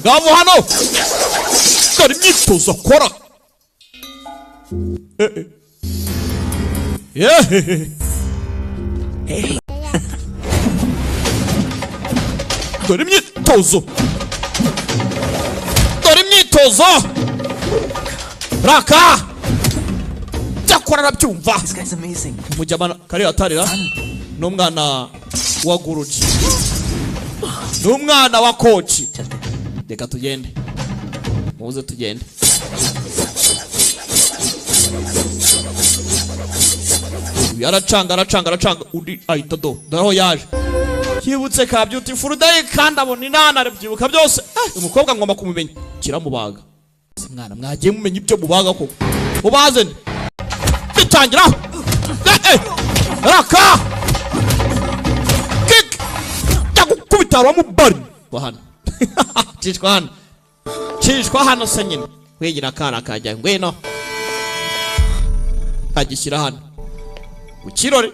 Ragavu hano dore imyitozo akora. Eh, eh. Yehehe. Dore imyitozo, dore imyitozo raka cyakora arabyumva. This guy's amazing. Mujyamana kari atarira n'umwana wa guruji, n'umwana wa coach. Reka tugende, muze tugende. Uyu aracanga, aracanga, aracanga, undi ahita do. Dore aho yaje yibutse ka Beautiful Day, kandi abona inana, arabyibuka byose. Eh, umukobwa ngomba kumumenya. Kiramubaga. Mwana, mwagiye mumenya ibyo mubaga koko? Mubaze nde? Bitangira. Eh, eh. Raka kick cyagukubita bamubari hano. Cishwa hano, cishwa hano se nyine. Wigira akana kajya, ngwino. Agishyira hano ku kirori,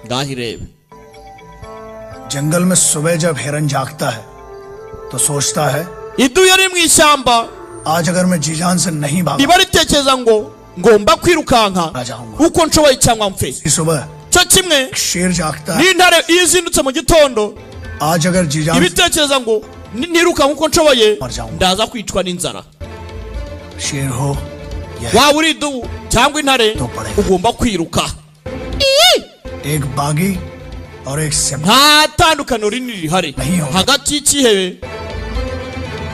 ngaho irebe. जंगल में सुबह जब हिरन जागता है तो सोचता है, Idubu yari mu ishyamba, आज अगर मैं जीजान से नहीं भागा, riba ritekereza ngo ngomba kwirukanka uko nshoboye cyangwa mfe. सुबह Cyo kimwe शेर जागता है, n'intare iyo izindutse mu gitondo, आज अगर जीजान ibitekereza ngo nirukanka uko nshoboye ndaza kwicwa n'inzara. शेर हो या Waba uri idubu cyangwa intare, ugomba kwiruka. एक बागी और एक सिपाही Nta tandukaniro rinini rihari hagati y'ikihebe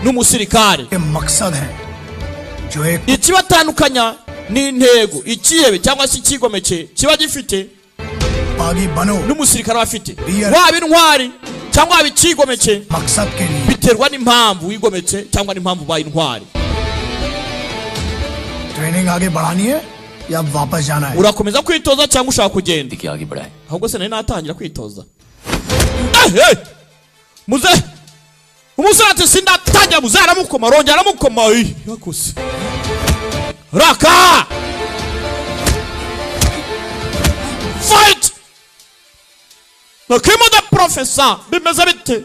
n'umusirikare. के मकसद हैं जो एक Ikibatandukanya ni intego ikihebe cyangwa se icyigomeke kiba gifite बागी बनो n'umusirikare aba afite. Waba intwari cyangwa waba icyigomeke, मकसद के लिए biterwa n'impamvu wigometse cyangwa n'impamvu ubaye intwari. Training आगे बढ़ानी है या वापस जाना है? Urakomeza kwitoza cyangwa ushaka kugenda? देखिए, आगे बढ़ाए। Ahubwo se nari natangira kwitoza? Eh, eh! Muze umusore ati sindatangira. Muze aramukoma, arongera aramukoma. Ey, yakose raka fight nakimo the professor. Bimeze bite?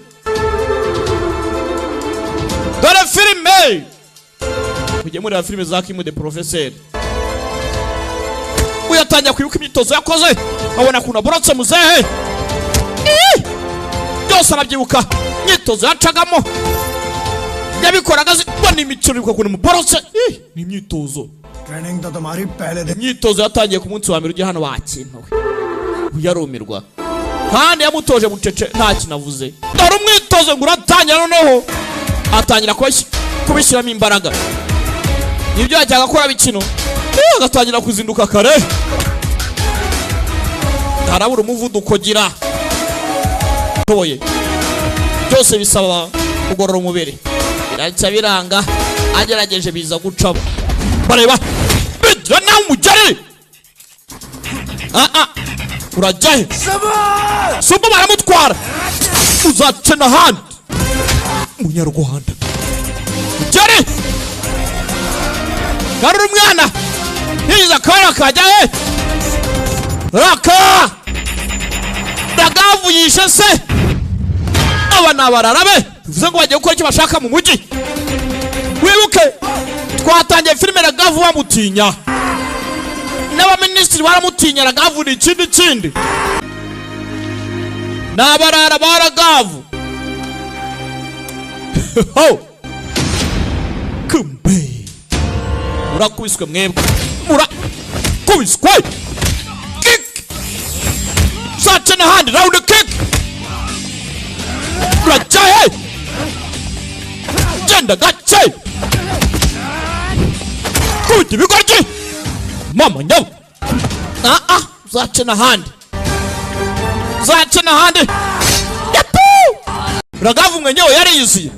Dore filime, mujye mureba filime za Kim the Professor. Uyu atangira kwibuka imyitozo yakoze, abona ukuntu aborotse muzehe. Ih! Byose arabyibuka, imyitozo yacagamo yabikoraga azi ngo ni imikino. Ibuka ukuntu muborotse. Ih, ni imyitozo. Training तो तुम्हारी पहले दिन Imyitozo yatangiye ku munsi wa mbere ujya hano wakintuwe. Uyu arumirwa, kandi yamutoje bucece, nta kintu avuze. Dore umwitozo ngo uratangira noneho, atangira kubishyiramo imbaraga. Nibyo yajyaga akora bikino. Eh, agatangira kuzinduka kare, arabura umuvuduko gira toye. Byose bisaba kugorora umubiri, biracya biranga. Agerageje biza gucamo, bareba bigira nawe umugeri. Ah ah, urajya he? Suba baramutwara, uzacena ahandi munyarwanda. Mugeri, garura umwana. Yigize akabara kajya he? Raka ragavuyishe se. Aba ni abarara be, bivuze ngo bagiye gukora icyo bashaka mu mujyi. Wibuke twatangiye filime Ragavu bamutinya, n'abaminisitiri baramutinya. Ragavu ni ikindi kindi, ni abarara ba Ragavu. Ho! Kumbe murakubiswe mwebwe, murakubiswe. Kick zace n'ahandi, round kick. Urajya he? Genda gake, kubita ibigoryi mama nyabo. Ah ah, zace n'ahandi, zace n'ahandi. Yapu! Ragavu mwenyewe yariyuzuye,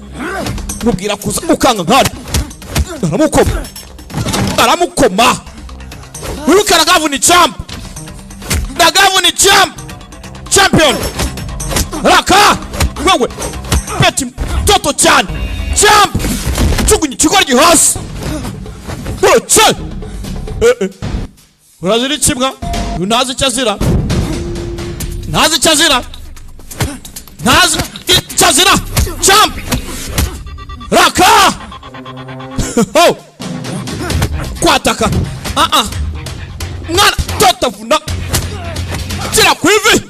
mubwira kuza ukanga nkandi. Aramukoma, aramukoma. Wibuke Ragavu ni champ, Ragavu ni champ, champion. Raka wewe peti mtoto cyane, champ jugunya ikigoryi hasi. Uretse eh, eh. Urazira ikibwa. Uyu ntazi icyo azira, ntazi icyo azira, ntazi icyo azira. Champ Raka ho kwataka. Ah ah, mwana totavuna, kira ku ivi.